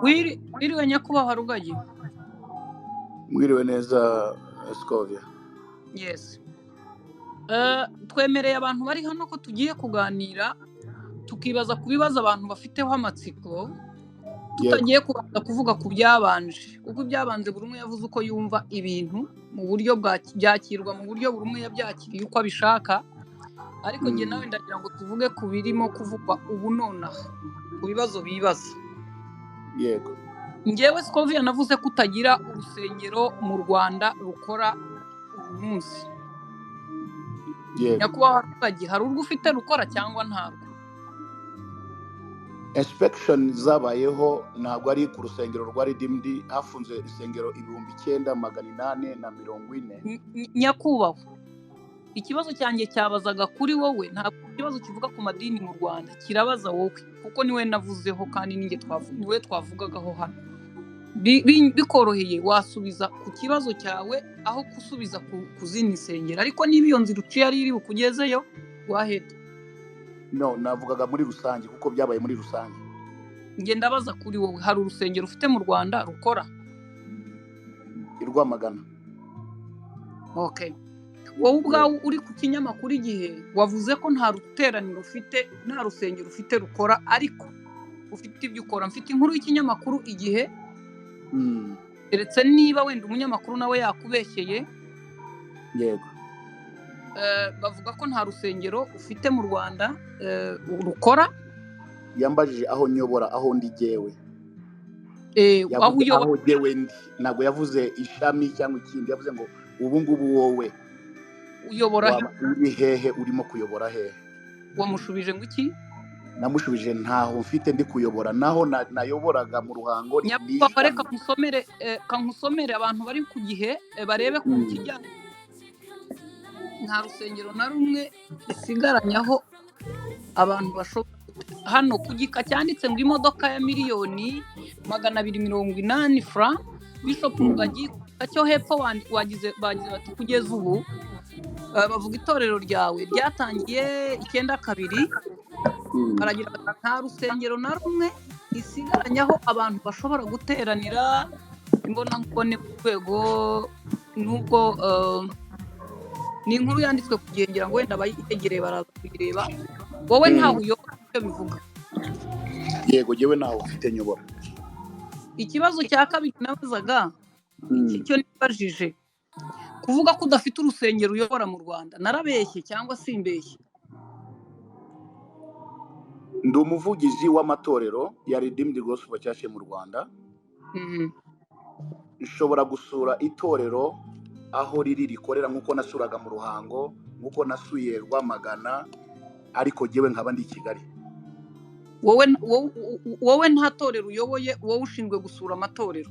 Wiriwe nyakubahwa Rugagi. Mwiriwe neza, Scovia. Yes. Twemereye abantu bari hano ko tugiye kuganira, tukibaza ku bibazo abantu bafiteho amatsiko, tutagiye kubanza kuvuga ku byabanje, kuko ibyabanje buri umwe yavuze uko yumva ibintu mu buryo byakirwa, mu buryo buri umwe yabyakiriye uko abishaka. Ariko njye nawe ndagira ngo tuvuge ku birimo kuvugwa ubu nonaha, ku bibazo bibaza. Yego. Njyewe Scovia navuze ko utagira urusengero mu Rwanda rukora uyu munsi. Yego. Nyakubahwa Rugagi, hari urwo ufite rukora cyangwa ntarwo? Inspection zabayeho ntabwo ari ku rusengero rwa Redeemed, hafunze insengero 9840. Nyakubahwa, ikibazo cyanjye cyabazaga kuri wowe, ntabwo ikibazo kivuga ku madini mu Rwanda, kirabaza wowe kuko niwe navuzeho kandi ninjye niwe twavugagaho hano. Bikoroheye wasubiza ku kibazo cyawe aho gusubiza ku zindi nsengero, ariko niba iyo nzira uciye ari iri bukugezeyo, waheda. No, navugaga muri rusange kuko byabaye muri rusange. Njye ndabaza kuri wowe, hari urusengero ufite mu Rwanda rukora? I Rwamagana. Okay. Wowe ubwawe uri ku kinyamakuru Igihe wavuze ko nta ruteraniro ufite, nta rusengero ufite rukora, ariko ufite ibyo ukora. Mfite inkuru y'ikinyamakuru Igihe. Keretse niba wenda umunyamakuru nawe yakubeshyeye. Yego. Bavuga ko nta rusengero ufite mu Rwanda rukora. Yambajije aho nyobora, aho ndi jyewe. Aho Yavuze uyobora. aho jyewe ndi, ntabwo yavuze ishami cyangwa ikindi, yavuze ngo ubu ngubu wowe uyobora he? Waba uri hehe, urimo kuyobora hehe? Wamushubije ngo iki? Namushubije ntaho mfite ndi kuyobora, naho nayoboraga mu Ruhango ni Nyakubahwa, reka ishami. nkusomere, kankusomere abantu bari ku Gihe barebe ku kijyanye. Nta rusengero na rumwe isigaranyaho abantu bashobora hano ku gika cyanditse ngo imodoka ya 280,000,000 francs Bishop Rugagi cyo hepfo wagize bagize bati kugeza ubu, bavuga itorero ryawe ryatangiye 92, baragira bati nta rusengero na rumwe isigaranyaho abantu bashobora guteranira imbonankubone ku rwego, nubwo ni inkuru yanditswe ku Gihe, ngira ngo wenda abayegereye baraza kuyireba. Wowe ntaho uyobora, icyo bivuga? Yego, jyewe ntaho mfite nyobora. Ikibazo cya kabiri nabazaga, iki cyo nibajije, kuvuga ko udafite urusengero uyobora mu Rwanda, narabeshye cyangwa simbeshye? Ndi umuvugizi w'amatorero ya Redeemed Gospel Church mu Rwanda. Nshobora gusura itorero aho riri rikorera, nk'uko nasuraga mu Ruhango, nk'uko nasuye Rwamagana, ariko jyewe nkaba ndi i Kigali. Wowe nta torero uyoboye, wowe ushinzwe gusura amatorero?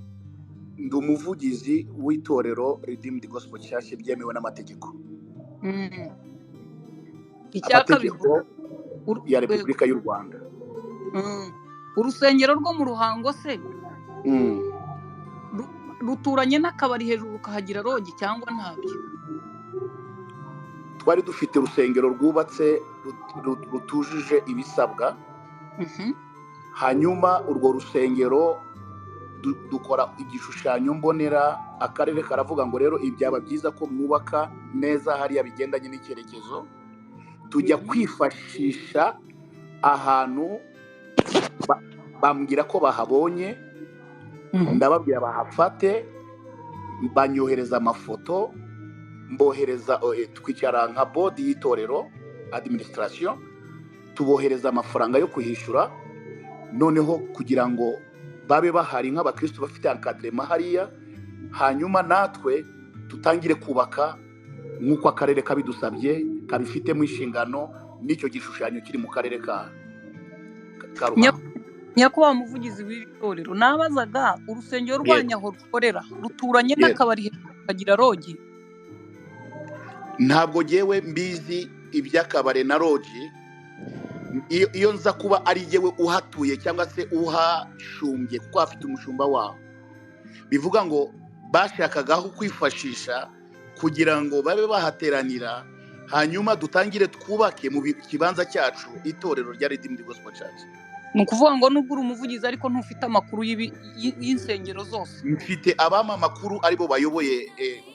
Ndi umuvugizi w'itorero Redeemed Gospel Church byemewe n'amategeko. Icya kabiri, Amategeko ya Repubulika y'u Rwanda. Urusengero rwo mu Ruhango se ruturanye n'akabari hejuru rukahagira rogi cyangwa ntabyo? Twari dufite urusengero rwubatse rutujuje ibisabwa. Hanyuma urwo rusengero dukora igishushanyo mbonera, akarere karavuga ngo rero ibyaba byiza ko mwubaka neza hariya bigendanye n'icyerekezo. Tujya kwifashisha ahantu bambwira ko bahabonye, ndababwira bahafate, banyohereza amafoto, mbohereza, twicara nka board y'itorero administration, tubohereza amafaranga yo kuhishyura, noneho kugira ngo babe bahari nk'abakristo bafite encadrement hariya, hanyuma natwe tutangire kubaka nk'uko akarere kabidusabye, kabifitemo inshingano, n'icyo gishushanyo kiri mu karere ka Ruhango. Nyakubahwa muvugizi w'iri torero, nabazaga urusengero rwanyu aho rukorera ruturanye n'akabari kagira rogi? Ntabwo jyewe mbizi iby'akabare na rogi. Iyo nza kuba ari jyewe uhatuye cyangwa se uhashumbye, kuko hafite umushumba waho, bivuga ngo bashakagaho kwifashisha kugira ngo babe bahateranira, hanyuma dutangire twubake mu kibanza cyacu itorero rya Redeemed Gospel Church. Ni ukuvuga ngo nubwo uri umuvugizi ariko ntufite amakuru y'insengero zose. Mfite abampa amakuru aribo bayoboye.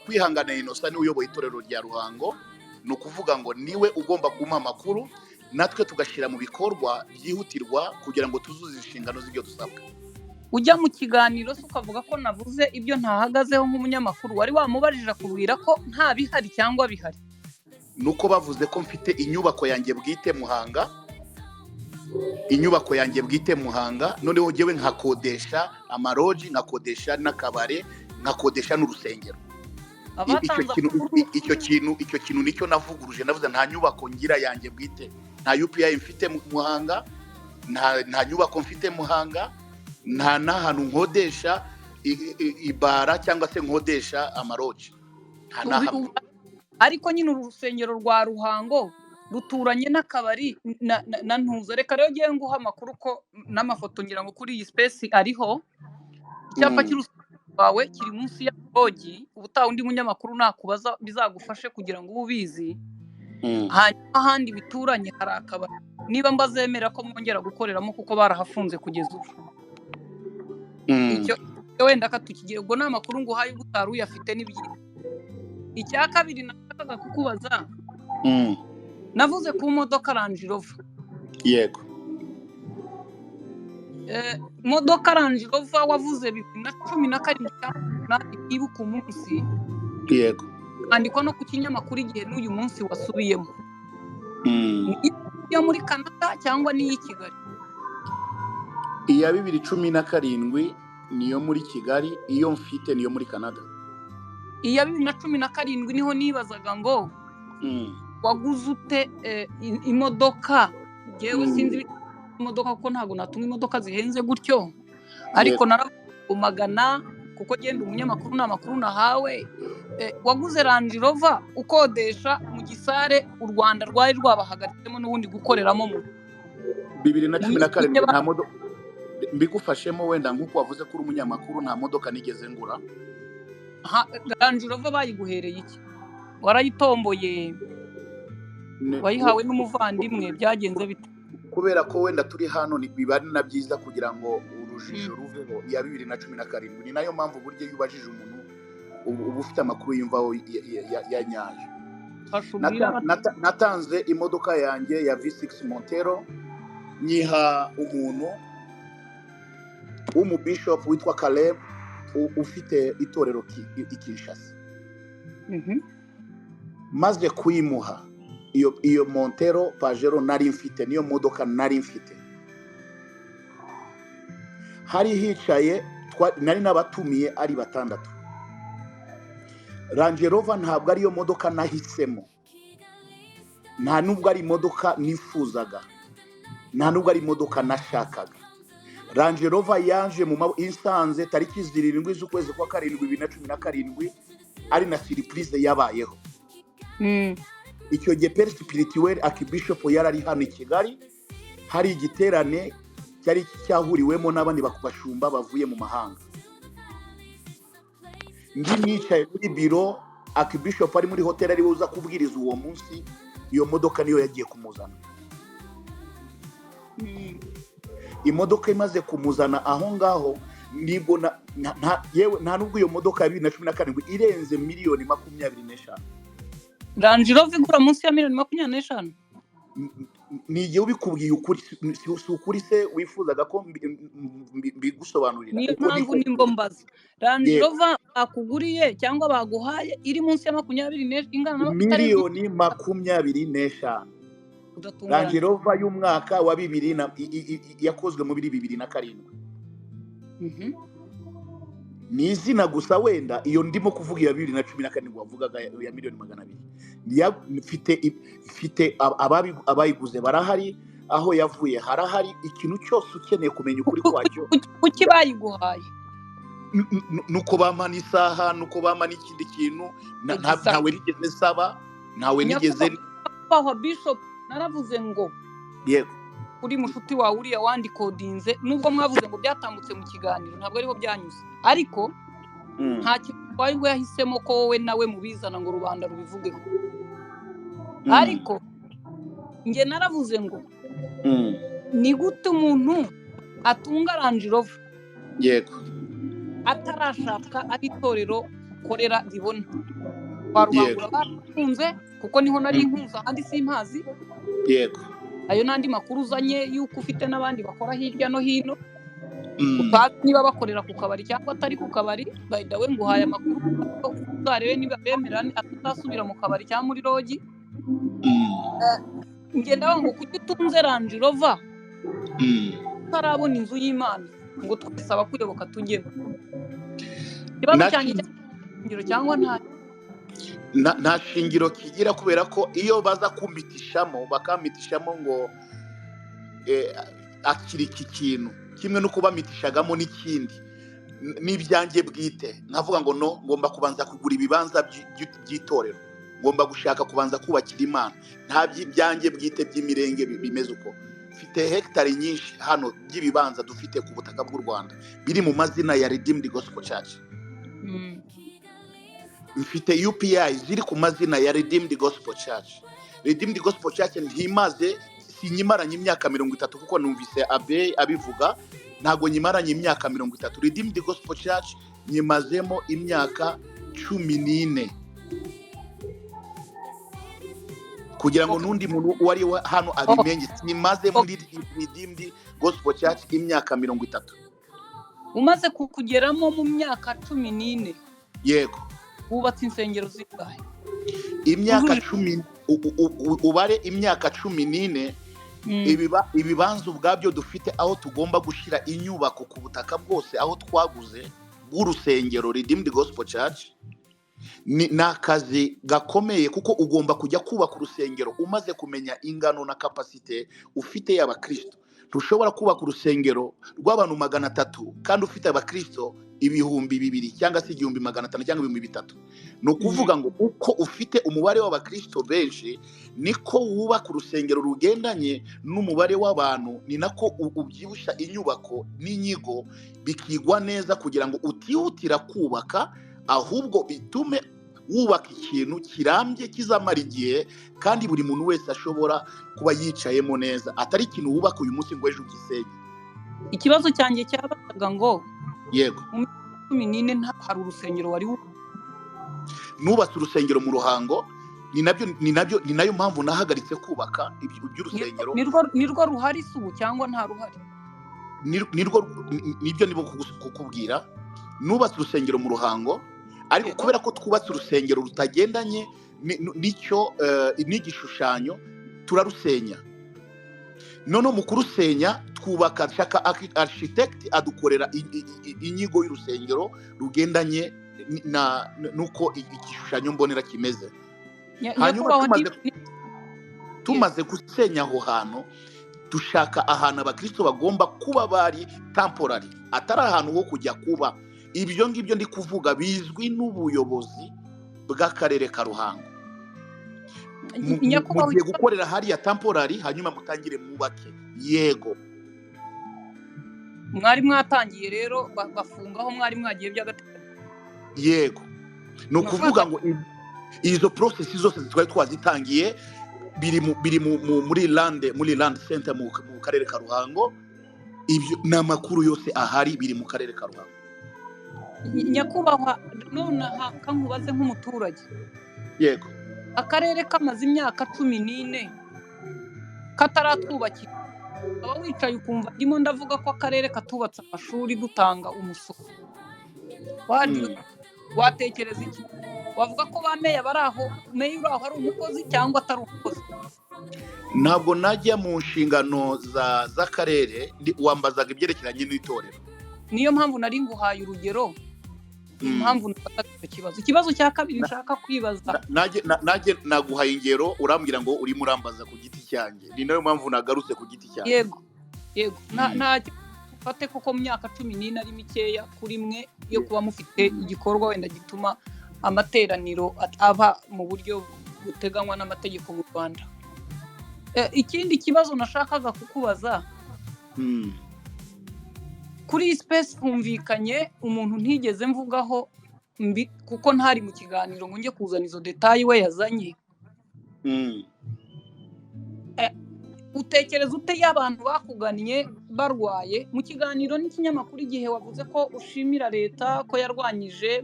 Kwihangana Innocent niwe uyoboye itorero rya Ruhango. Ni ukuvuga ngo niwe ugomba kumpa amakuru, natwe tugashyira mu bikorwa byihutirwa kugira ngo tuzuze inshingano z'ibyo dusabwa. Ujya mu kiganiro se ukavuga ko navuze ibyo ntahagazeho nk'umunyamakuru, wari wamubajije akubwira ko nta bihari cyangwa bihari? Nuko bavuze ko mfite inyubako yanjye bwite Muhanga, inyubako yanjye bwite Muhanga, noneho njyewe nkakodesha amaroji, nkakodesha n'akabare, nkakodesha n'urusengero. Icyo Abatanze kintu amakuru icyo kintu nicyo navuguruje. Navuze nta nyubako ngira yanjye bwite, nta UPI mfite mu Muhanga, nta nyubako mfite Muhanga, nta n'ahantu nkodesha ibara cyangwa se nkodesha amaroji, nta n'ahamwe. Ariko nyine uru rusengero rwa Ruhango ruturanye n'akabari na Ntuza. Reka rero ngiye nguha amakuru ko n'amafoto ngira ngo kuri iyi space ariho. Icyapa cy'urusengero rwawe kiri munsi ya rogi. Ubutaha undi munyamakuru nakubaza bizagufashe kugira ngo ube ubizi. Hanyuma ahandi bituranye hari akabari, niba mbazemera ko mwongera gukoreramo kuko barahafunze kugeza ubu. Icyo wenda katukigira, ubwo ni amakuru nguhaye ubwo utari uyafite. Ni byiza. Icya kabiri nashakaga kukubaza, navuze ku modoka Range Rover. Yego. Modoka Range Rover wavuze 2017 cyangwa 8, nibuka umunsi, andikwa no ku kinyamakuru Igihe n'uyu munsi wasubiyemo. Ni iyo muri Canada cyangwa n'iyi Kigali? Iya 2017 niyo muri Kigali, iyo mfite niyo muri Canada. Iya 2017 niho nibazaga ngo waguze ute imodoka? Ngewe sinzi imodoka kuko ntabwo natunga imodoka zihenze gutyo, ariko naragumagana kuko genda umunyamakuru ni amakuru nahawe. Waguze Range Rover ukodesha mu gisare u Rwanda rwari rwabahagaritsemo n'ubundi gukoreramo mu 2017. Nta modoka mbigufashemo wenda nk'uko wavuze ko uri umunyamakuru, nta modoka nigeze ngura. Range Rover bayiguhereye iki? Warayitomboye? Wayihawe n'umuvandimwe? Byagenze bite? Kubera ko wenda turi hano, biba ari na byiza kugira ngo urujijo ruveho. Iya 2017, ni nayo mpamvu burya iyo ubajije umuntu uba ufite amakuru yumvaho ya nyayo. Fasha ubwire Natanze imodoka yanjye ya V6 Montero, nyiha umuntu w'umubishop witwa Caleb ufite itorero i Kinshasa. Maze kuyimuha iyo Montero Pajero nari mfite, niyo modoka nari mfite. Hari hicaye nari nabatumiye ari batandatu. Range Rover ntabwo ariyo modoka nahisemo, nta nubwo ari imodoka nifuzaga, nta nubwo ari imodoka nashakaga. Range Rover yaje mu insanze tariki 7 z'ukwezi kwa karindwi 2017, ari na surprise yabayeho. Icyo gihe père spirituel archbishop yari ari hano i Kigali, hari igiterane cyari cyahuriwemo n'abandi bashumba bavuye mu mahanga. Ndi mwicaye muri biro, archbishop ari muri hoteli, ari we uza kubwiriza uwo munsi. Iyo modoka niyo yagiye kumuzana. Imodoka imaze kumuzana aho ngaho, nibwo yewe nta nubwo iyo modoka ya 2017 irenze miliyoni 25. Range Rover igura munsi ya miliyoni 25? Ni igihe ubikubwiye ukuri, si ukuri se wifuzaga ko mbigusobanurira? Niyo Uko mpamvu niko nimbo mbaza, Range Rover bakuguriye cyangwa baguhaye iri munsi ya makumyabiri ingana na itarenze miliyoni 25. Udatungurana. Range Rover y'umwaka wa bibiri na yakozwe muri 2007. Ni izina gusa wenda iyo ndimo kuvuga iya 2017 wavugaga ya miliyoni 200. Mfite abayiguze barahari, aho yavuye harahari, ikintu cyose ukeneye kumenya ukuri kwacyo. Kuki bayiguhaye? Nuko bampa n'isaha, nuko bampa n'ikindi kintu, Igisaka. ntawe nigeze nsaba, ntawe nigeze. Nyakubahwa Bishop, naravuze ngo uri mushuti wawe uriya wandikodinze, nubwo mwavuze ngo byatambutse mu kiganiro ntabwo ariho byanyuze, ariko nta kintu wawe ubwo yahisemo ko wowe nawe mubizana ngo rubanda rubivugeho. Ariko njye naravuze ngo Ni gute umuntu atunga Range Rover atarashaka aho itorero korera ribona? Kwa Rubangura barakunze, kuko niho nari nkuza, ahandi simpazi. Ayo n'andi makuru uzanye y'uko ufite n'abandi bakora hirya no hino, utazi niba bakorera ku kabari cyangwa atari ku kabari. By the way, nguhaye amakuru, uzarebe niba bemera atazasubira mu kabari cyangwa muri lodge. Ngenda ngo kuki utunze Range Rover utarabona inzu y'Imana ngo twese abakuyoboka tujyemo? Ikibazo cyanjye cyangwa cyangwa nta Nta shingiro kigira, kubera ko iyo baza kumpitishamo, bakampitishamo ngo akiri iki kintu kimwe no kubamitishagamo n'ikindi n'ibyanjye bwite, nkavuga ngo no ngomba kubanza kugura ibibanza by'itorero, ngomba gushaka kubanza kubakira Imana, nta by'ibyanjye bwite by'imirenge bimeze uko. Mfite hegitari nyinshi hano by'ibibanza dufite ku butaka bw'u Rwanda biri mu mazina ya Redeemed Gospel Church. Mfite UPI ziri ku mazina ya Redeemed Gospel Church. Redeemed Gospel Church ntimaze, sinyimaranye imyaka 30, kuko numvise abe abivuga, ntabwo nyimaranye imyaka 30. Redeemed Gospel Church nyimazemo imyaka 14, kugira ngo n'undi muntu uwo ari we hano abimenye, nyimaze muri Redeemed Gospel Church imyaka 30. Umaze kugeramo mu myaka 14? Yego. Wubatse insengero zingahe? Imyaka 10, ubare imyaka 14. Ibibanza ubwabyo dufite aho tugomba gushyira inyubako ku butaka bwose aho twaguze bw'urusengero Redeemed Gospel Church ni akazi gakomeye, kuko ugomba kujya kubaka urusengero umaze kumenya ingano na capacité ufite y'abakristo. Ntushobora kubaka urusengero rw'abantu 300 kandi ufite abakristo 2000 cyangwa se 1500 cyangwa 3000. Ni ukuvuga ngo uko ufite umubare w'abakristo benshi niko wubaka urusengero rugendanye n'umubare w'abantu, ni nako ubyibushya inyubako n'inyigo bikigwa neza, kugira ngo utihutira kubaka, ahubwo bitume wubaka ikintu kirambye kizamara igihe, kandi buri muntu wese ashobora kuba yicayemo neza, atari ikintu wubaka uyu munsi ngo ejo ugisenye. Ikibazo cyanjye cyabazaga ngo mu 14 hari urusengero wari Nubatse urusengero mu Ruhango, ni nayo mpamvu nahagaritse kubaka iby'urusengero. Nirwo ruhari se ubu cyangwa nta ruhari? Nirwo, nibyo nibo kukubwira. Nubatse urusengero mu Ruhango, ariko kubera ko twubatse urusengero rutagendanye n'icyo n'igishushanyo, turarusenya. Noneho mu kurusenya twubaka, shaka architect adukorera inyigo y'urusengero rugendanye n'uko igishushanyo mbonera kimeze. Hanyuma Nyakubahwa, tumaze gusenya aho hantu, dushaka ahantu abakristo bagomba kuba bari temporary, atari ahantu ho kujya kuba. Ibyo ngibyo ndi kuvuga bizwi n'ubuyobozi bw'akarere ka Ruhango. Nyakubahwa, Mugiye gukorera hariya temporary, hanyuma mutangire mwubake. Yego. Mwari mwatangiye rero bafungaho mwari mwagiye by'agateganyo. Yego. Ni ukuvuga ngo izo process zose twari twazitangiye, biri muri land center mu karere ka Ruhango. Ibyo ni amakuru yose ahari, biri mu karere ka Ruhango. Nyakubahwa, nonaha kankubaze nk'umuturage. Yego. Akarere kamaze imyaka 14 kataratwubakira. Ukaba wicaye ukumva ndimo ndavuga ko akarere katubatse amashuri dutanga umusoro. Watekereza iki? Wavuga ko ba meya bari aho, meya uri aho ari umukozi cyangwa atari umukozi? Ntabwo najya mu nshingano z'akarere, wambazaga ibyerekeranye n'itorero. Niyo mpamvu nari nguhaye urugero, impamvu nafataga icyo kibazo. Ikibazo cya kabiri nshaka kwibaza. Najye naguhaye ingero, urambwira ngo urimo urambaza ku giti cyanjye. Ni nayo mpamvu nagarutse ku giti cyanjye. Yego, yego. Ntacyo mfate kuko mu myaka 14 ari mikeya kuri mwe yo kuba mufite igikorwa wenda gituma amateraniro aba mu buryo buteganywa n'amategeko mu Rwanda. Ikindi kibazo nashakaga kukubaza, kuri iyi space humvikanye umuntu ntigeze mvugaho mbi, kuko ntari mu kiganiro ngo njye kuzana izo details we yazanye. Utekereza ute iyo abantu bakugannye barwaye? Mu kiganiro n'ikinyamakuru Igihe wavuze ko ushimira leta ko yarwanyije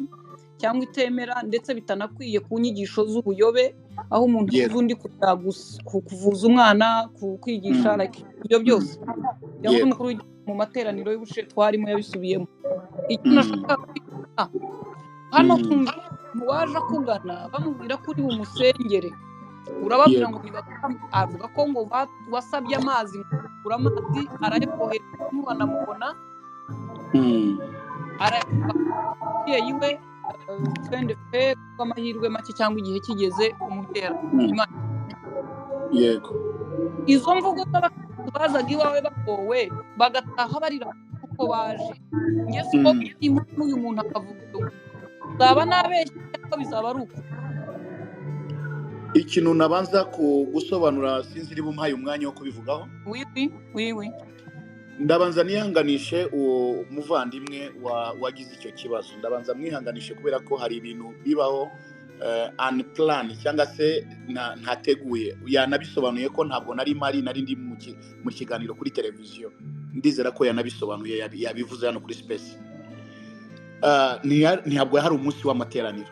cyangwa itemera ndetse bitanakwiye ku nyigisho z'ubuyobe, aho umuntu abuza undi kujya kuvuza umwana, kwigisha, like ibyo byose. Yavuze umukuru w'igihugu mu materaniro y'ubushize twarimo yabisubiyemo. Icyo nashaka kwiga hano, twumva umuntu waje akugana bamubwira ko uri bumusengere, urababwira ngo nibaguhe, avuga ko ngo wasabye amazi, ngo ugura amazi arayakohereza, ntiwanamubona, arayaha umubyeyi we twende pe amahirwe make cyangwa igihe kigeze umubyeyi Imana. Izo mvugo z'abakristo bazaga iwawe bagowe bagataha barira kuko baje, njye siko impamvu uyu muntu akavuga ibyo, nzaba nabeshye cyangwa bizaba ari uko? Ikintu nabanza gusobanura, sinzi niba umpaye umwanya wo kubivugaho. Oui. Ndabanza nihanganishe uwo muvandimwe wagize icyo kibazo. Ndabanza mwihanganishe kubera ko hari ibintu bibaho unplanned cyangwa se ntateguye. Yanabisobanuye ko ntabwo nari mpari, nari ndi mu kiganiro kuri televiziyo. Ndizera ko yanabisobanuye, yabivuze hano kuri space. Ntabwo hari umunsi w'amateraniro,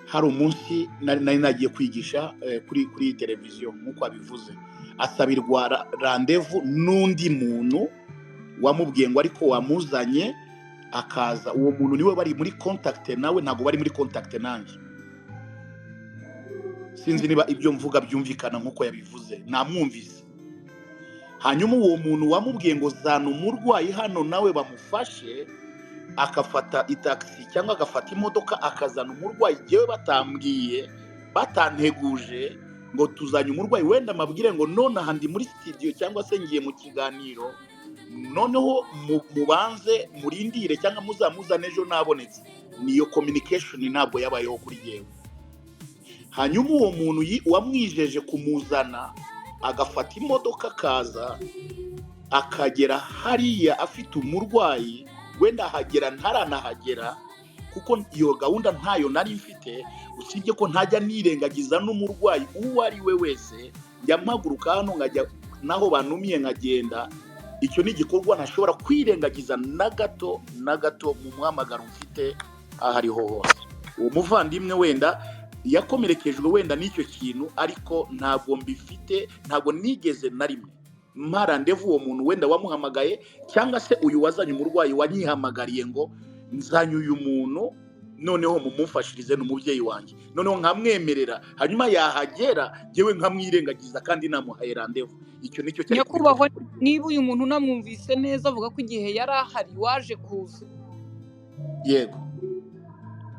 hari umunsi nari nagiye kwigisha kuri televiziyo nk'uko abivuze. Asabirwa rendez-vous n'undi muntu wamubwiye ngo ariko wamuzanye akaza. Uwo muntu niwe bari muri contact nawe, ntabwo bari muri contact nanjye. Sinzi niba ibyo mvuga byumvikana nk'uko yabivuze, namwumvise. Hanyuma uwo muntu wamubwiye ngo zana umurwayi hano nawe bamufashe, akafata itagisi cyangwa agafata imodoka akazana umurwayi, yewe batambwiye, batanteguje ngo tuzanye umurwayi, wenda amabwire ngo nonaha ndi muri studio cyangwa se ngiye mu kiganiro, noneho mubanze murindire cyangwa muzamuzane ejo nabonetse. Niyo communication ntabwo yabayeho kuri yewe. Hanyuma uwo muntu wamwijeje kumuzana agafata imodoka akaza, akagera hariya afite umurwayi, wenda ahagera ntaranahagera, kuko iyo gahunda ntayo nari mfite. Usibye ko ntajya nirengagiza n'umurwayi uwo ari we wese, njya mpaguruka hano nkajya naho banumiye nkagenda. Icyo ni igikorwa ntashobora kwirengagiza na gato na gato mu muhamagaro mfite aho ariho hose. Uwo muvandimwe wenda yakomerekejwe wenda n'icyo kintu, ariko ntabwo mbifite, ntabwo nigeze na rimwe mpa rendez-vous uwo muntu wenda wamuhamagaye cyangwa se uyu wazanye umurwayi wanyihamagariye ngo nzanye uyu muntu, noneho mumumfashirize, ni umubyeyi wanjye, noneho nkamwemerera, hanyuma yahagera yewe nkamwirengagiza kandi namuhaye rendez-vous. Icyo nicyo cyari Nyakubahwa, kubikora. niba uyu muntu unamwumvise neza, avuga ko igihe yari ahari waje kuza, Yego.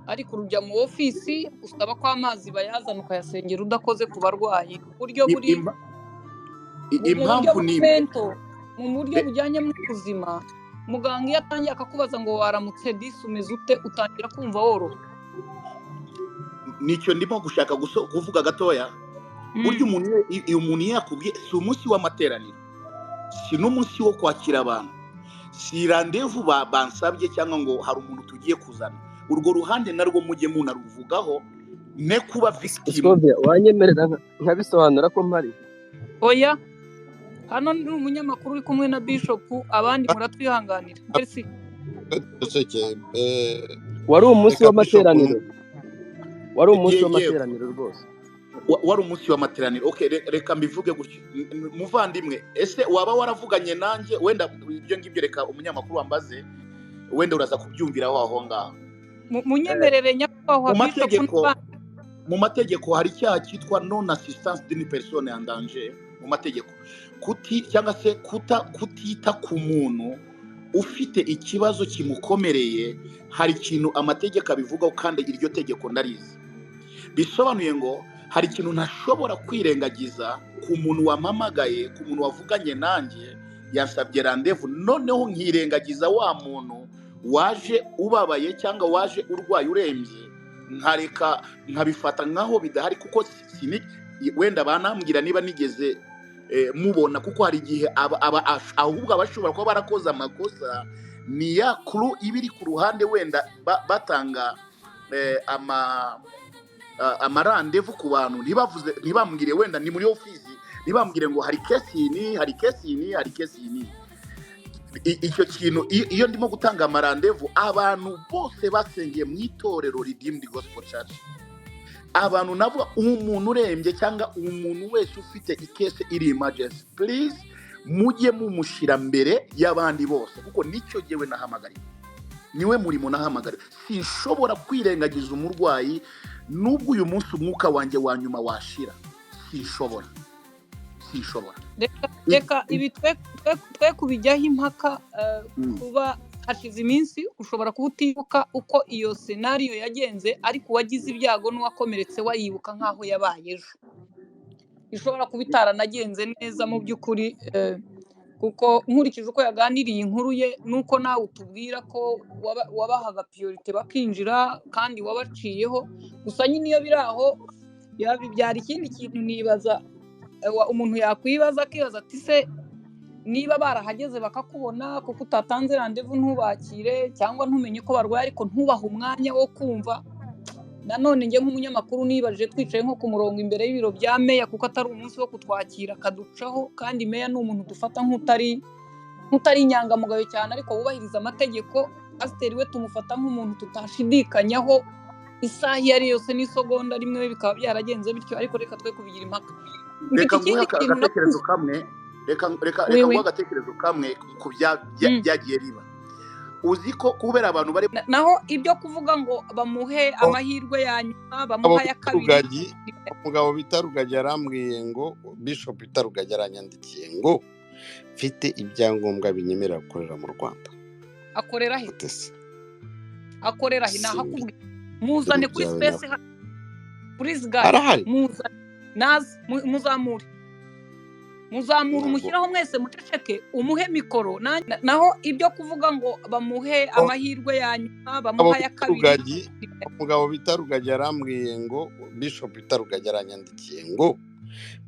ariko urujya mu ofisi usaba ko amazi bayazana ukayasengera udakoze ku barwayi, uburyo buri mu buryo Impamvu ni imwe. mental, mu buryo bujyanye n'ubuzima. Muganga iyo atangiye akakubaza ngo waramutse disi, umeze ute, utangira kumva woroha. Nicyo ndimo gushaka kuvuga gatoya. Burya umuntu iyo yakubwiye, si umunsi w'amateraniro, si n'umunsi wo kwakira abantu, si rendez-vous bansabye cyangwa ngo hari umuntu tugiye kuzana. Urwo ruhande narwo mujye munaruvugaho, ne kuba victim. Scovia, wanyemerera nkabisobanura ko mpari? Oya, hano ni umunyamakuru uri kumwe na bishop, abandi muratwihanganira. Merci. Ceceke. Wari umunsi Reka bishop. w'amateraniro, wari umunsi Yewe. w'amateraniro rwose. Wari umunsi w'amateraniro. Okay, reka mbivuge gutyo. Muvandimwe, ese waba waravuganye nanjye? Wenda ibyo ngibyo reka umunyamakuru wambaze, wenda uraza kubyumviraho aho ngaho. Munyemerere nyakubahwa Mu bishop. mategeko, mu mategeko hari icyaha cyitwa non assistance d'une personne en danger. Mu mategeko, kuti cyangwa se kutita ku muntu ufite ikibazo kimukomereye, hari ikintu amategeko abivugaho, kandi iryo tegeko ndarizi. Bisobanuye ngo hari ikintu ntashobora kwirengagiza ku muntu wampamagaye, ku muntu wavuganye nanjye yansabye rendez-vous, noneho nkirengagiza wa muntu waje ubabaye cyangwa waje urwaye urembye, nkareka nkabifata nkaho bidahari, kuko wenda banambwira niba nigeze mubona, kuko hari igihe ahubwo abashobora kuba barakoze amakosa ni ya crew iba iri ku ruhande, wenda batanga amarendez-vous ku bantu, ntibavuze, ntibambwire wenda ni muri ofisi. Ntibambwire ngo hari case iyi n'iyi, hari case iyi n'iyi, hari case iyi n'iyi. Icyo kintu, iyo ndimo gutanga amarandevu, abantu bose basengeye mu itorero Redeemed Gospel Church, abantu navuga umuntu urembye cyangwa umuntu wese ufite icase iri emergency, please mujye mumushyira mbere y'abandi bose, kuko nicyo jyewe nahamagariwe, niwe murimo nahamagariwe. Sinshobora kwirengagiza umurwayi nubwo uyu munsi umwuka wanjye wa nyuma washira, sinshobora, sinshobora. Reka reka ibi twe kubijyaho impaka. Kuba hashize iminsi, ushobora kuba utibuka uko iyo scenario yagenze, ariko uwagize ibyago n'uwakomeretse wayibuka nk'aho yabaye ejo. Ishobora kuba itaranagenze neza mu by'ukuri, kuko nkurikije uko yaganiriye inkuru ye, nuko nawe utubwira ko wabahaga priorité bakinjira kandi wabaciyeho gusa nyine, iyo biri aho bibyara ikindi kintu. Nibaza, umuntu yakwibaza akibaza ati: se niba barahageze bakakubona, kuko utatanze randevu ntubakire cyangwa ntumenye ko barwaye, ariko ntubahe umwanya wo kumva? Nanone njye nk'umunyamakuru nibajije, twicaye nko ku murongo imbere y'ibiro bya meya, kuko atari umunsi wo kutwakira akaducaho, kandi meya ni umuntu dufata nk'utari inyangamugayo cyane ariko wubahiriza amategeko. Pasiteri we tumufata nk'umuntu tutashidikanyaho isaha iyo ari yose n'isegonda rimwe, bikaba byaragenze bityo. Ariko reka twe kubigira impaka. Mfite Reka nguhe ikindi kintu agatekerezo kamwe, reka Wewe. nguhe agatekerezo kamwe ku byagiye biba. Uzi ko kubera abantu bari Naho ibyo kuvuga ngo bamuhe amahirwe ya nyuma, Umugabo bamuha aya bita kabiri. Rugagi, umugabo bita Rugagi yarambwiye ngo, Bishop bita Rugagi aranyandikiye ngo mfite ibyangombwa binyemerera gukorera mu Rwanda. Akorera he? Mutesi. Akorera he? Simbi. Nahakubwira, muzane kuri Byawe. space hano, please guy. Arahari. Muzane naze, muzamure, muzamure. Ntabwo. Umushyiraho mwese muceceke, umuhe mikoro. Naho ibyo kuvuga ngo bamuhe amahirwe ya nyuma, Umugabo bamuha aya bita kabiri. Rugagi, umugabo bita Rugagi yarambwiye ngo, Bishop bita Rugagi aranyandikiye ngo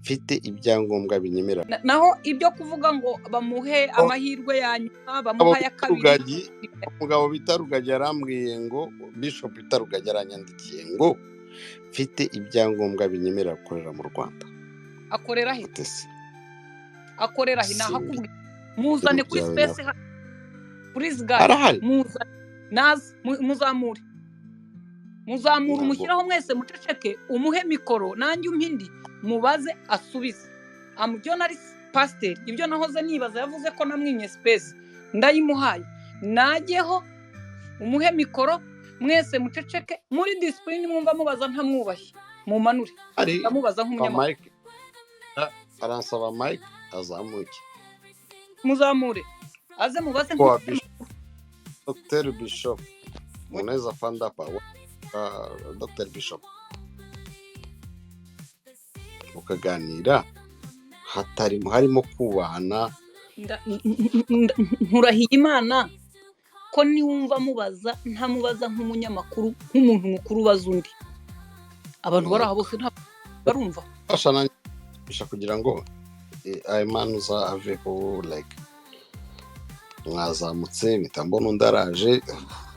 mfite ibyangombwa binyemerera. Naho ibyo kuvuga ngo bamuhe amahirwe ya nyuma, Umugabo bamuha aya bita kabiri. Rugagi, umugabo bita Rugagi yarambwiye ngo, Bishop bita Rugagi aranyandikiye ngo mfite ibyangombwa binyemerera gukorera mu Rwanda. Akorera he? Mutesi. Akorera he? Simbi. Nahakubwira, muzane kuri Byawe. space hano, please guy. Arahari. Muzane naze, muzamure, muzamure. Ntabwo. Umushyiraho mwese muceceke, umuhe mikoro, nanjye umpe indi, mubaze asubize. Journalist pasiteri, ibyo nahoze nibaza, yavuze ko namwimye space, ndayimuhaye, najyeho umuhe mikoro, mwese muceceke muri discipline. Mwumva mubaza ntamwubashye, mumanure. Ari Ndamubaza nk'umunyamakuru. Mike aransaba, Mike azamuke. Muzamure aze mubaze. Kwa Bishop, Dr Bishop unaweza panda hapa, Dr Bishop, ukaganira hatarimo harimo kubahana. Nkurahiye Imana ko niwumva mubaza ntamubaza nk'umunyamakuru, nk'umuntu mukuru ubaza undi, abantu bari aho bose ntabwo barumva. Fasha nanjye kugira ngo ayo manuza aveho, like mwazamutse mpita mbona undi araje.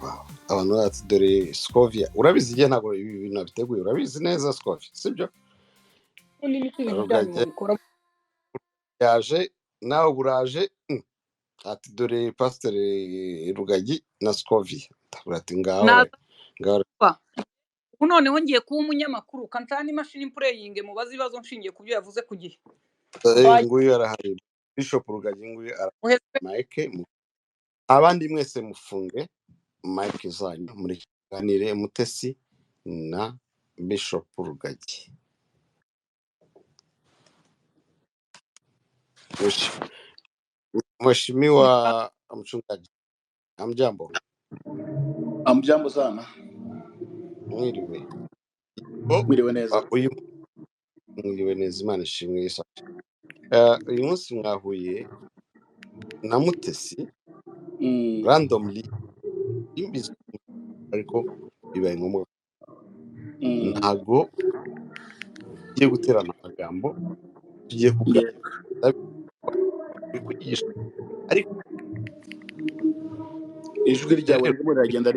Wow. Abantu bati dore Scovia, urabizi igihe ntabwo ibi bintu nabiteguye, urabizi neza Scovia, sibyo? Ubundi niko ibintu byanyu Rugagi mubikora. yaje, nawe uraje, ati dore Pasiteri Rugagi na Scovia, ndavuga ati ngaho Naza ngaho. Ubu noneho ngiye kuba umunyamakuru, kancana imashini pureyinge, mubaze ibibazo nshingiye ku byo yavuze ku gihe. Nguyu arahari, Bishop Rugagi nguyu arahari. Muheze. Mike, abandi mwese mufunge mike zanyu, muri kiganire Mutesi na Bishop Rugagi. Mheshimiwa mchungaji, amjambo? Amjambo sana. Mwiriwe. Oh, Mwiriwe neza. Uyu mwiriwe neza, Imana ishimwe, Yesu. Uyu munsi mwahuye na Mutesi randomly imbizi, ariko bibaye ngombwa. Ntago tugiye guterana amagambo, tugiye kuganira kwigisha, ariko Ijwi ryawe ririmo riragenda.